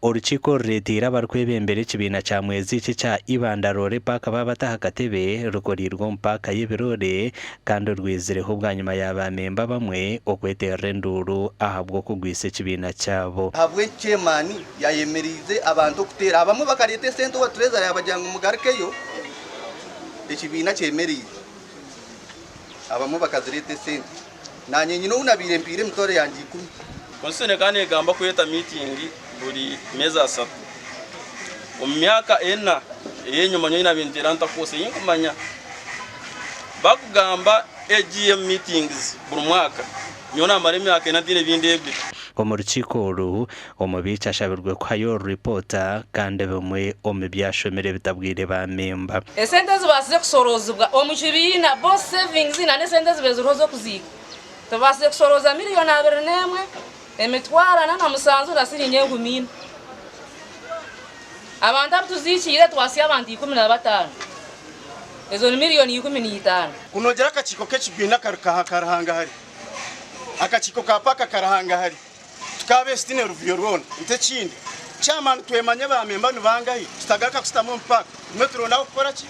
Orukiiko orureeteire abarikwebembera ekibiina kya Mwezi-ki ekya Ibanda Roore Park baabata aha katebe rukoreirwe omu paaka y'ebiroore kandi rwizireho bwanyima ya baamemba abamwe okweteerera enduuru ahabw'okugwisa ekibiina kyabo. Ahabw'enki chairman yayemereize abantu okuteera? Abamwe bakareeta esente owa treasury yabagira ngu mugarukeyo ekibiina kyemereire. Abamwe bakazireeta esente. Naanye nyine ou nabaire mpaire emitwaro yangye ikumi. Constitution ekaba negamba kweta meeting buri meezi asatu. Omu myaka ena ey'enyima nyowe nabaire nteera ntakwose ei nkumanya. Bakugamba AGM meetings buri mwaka, nyowe namara emyaka ena ntaine bi ndeebire. Omu rukiiko oru, omubiiki ashabirwe kuhayo ripoota kandi bimwe omu bi ashomire bitabwire baamemba. Esente ezibaasize kushoroozibwa omu kibiina, both savings na n'esente ezibaire ziriho z'okuziika, tubaasize kushorooza miriyoni 21, 47,000 na siringi 4,000. Abantu abu tuziikiire twasiya abantu 15, ezo ni miriyoni 15. Ku noogira akakiiko k'ekibiina kari hangahari, akakiiko ka paaka kari hangahari, tukaabeesi tiine ruvuyo rwona. Nti ekindi, chairman twemanye ba memba ni bangahi, tutagaruka kushutama omu paaka, tumwe turonde ah'okukora ki?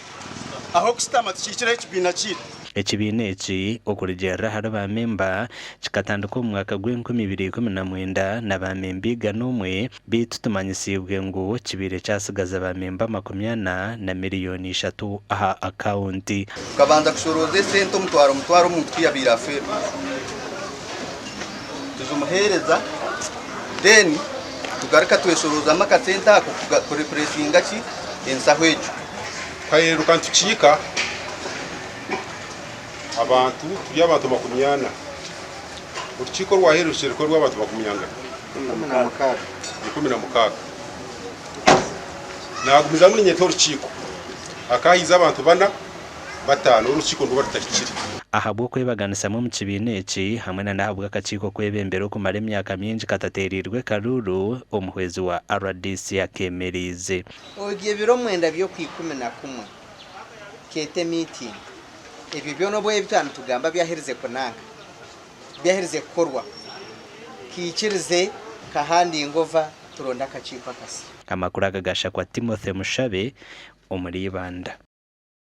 Ah'okushutama tukiikireho ekibiina kyaitu. Ekibiina eki okurugiirira ahari ba memba kikatandika omu mwaka gw'enkumi ibiri ikumi na mwenda na ba memba 101 beitu tumanyisiibwe ngu kibaire kyasigaza ba memba 40 na miriyoni ishatu aha akawunti. Tukabanza kushorooza esente omutwaro mutwaro omuntu ku yabaire afeerwa tuzimuheereza then tugaruka tweshoroozamu akasente ako kurepuresinga ki ensaho egyo. Tukahereruka nitukiika abantu turi abantu 40. Orukiiko orwahererukire rukaba ruri orw'abantu makumi angahi? 16. Naagumizamu niinyeta orukiiko. Hakaahiiza abantu bana, bataano, orukiiko niruba rutahikire. Ahabw'okwebaganisamu omu kibiina eki hamwe na n'ahabw'akakiiko kwebembera okumara emyaka mingi katateereirwe karuuru, omuhwezi wa rdc akeemereize. Orye ebiro mwenda by'okwikumi na kumwe, keete miitingi. Ebyo byona obu ebi twaba nitugamba byaherize kunanka, byaherize kukorwa, kaikirize kahandinge ova turonde akakiiko akasya. Amakuru aga gashakwa Timothy Mushabe omuri Ibanda.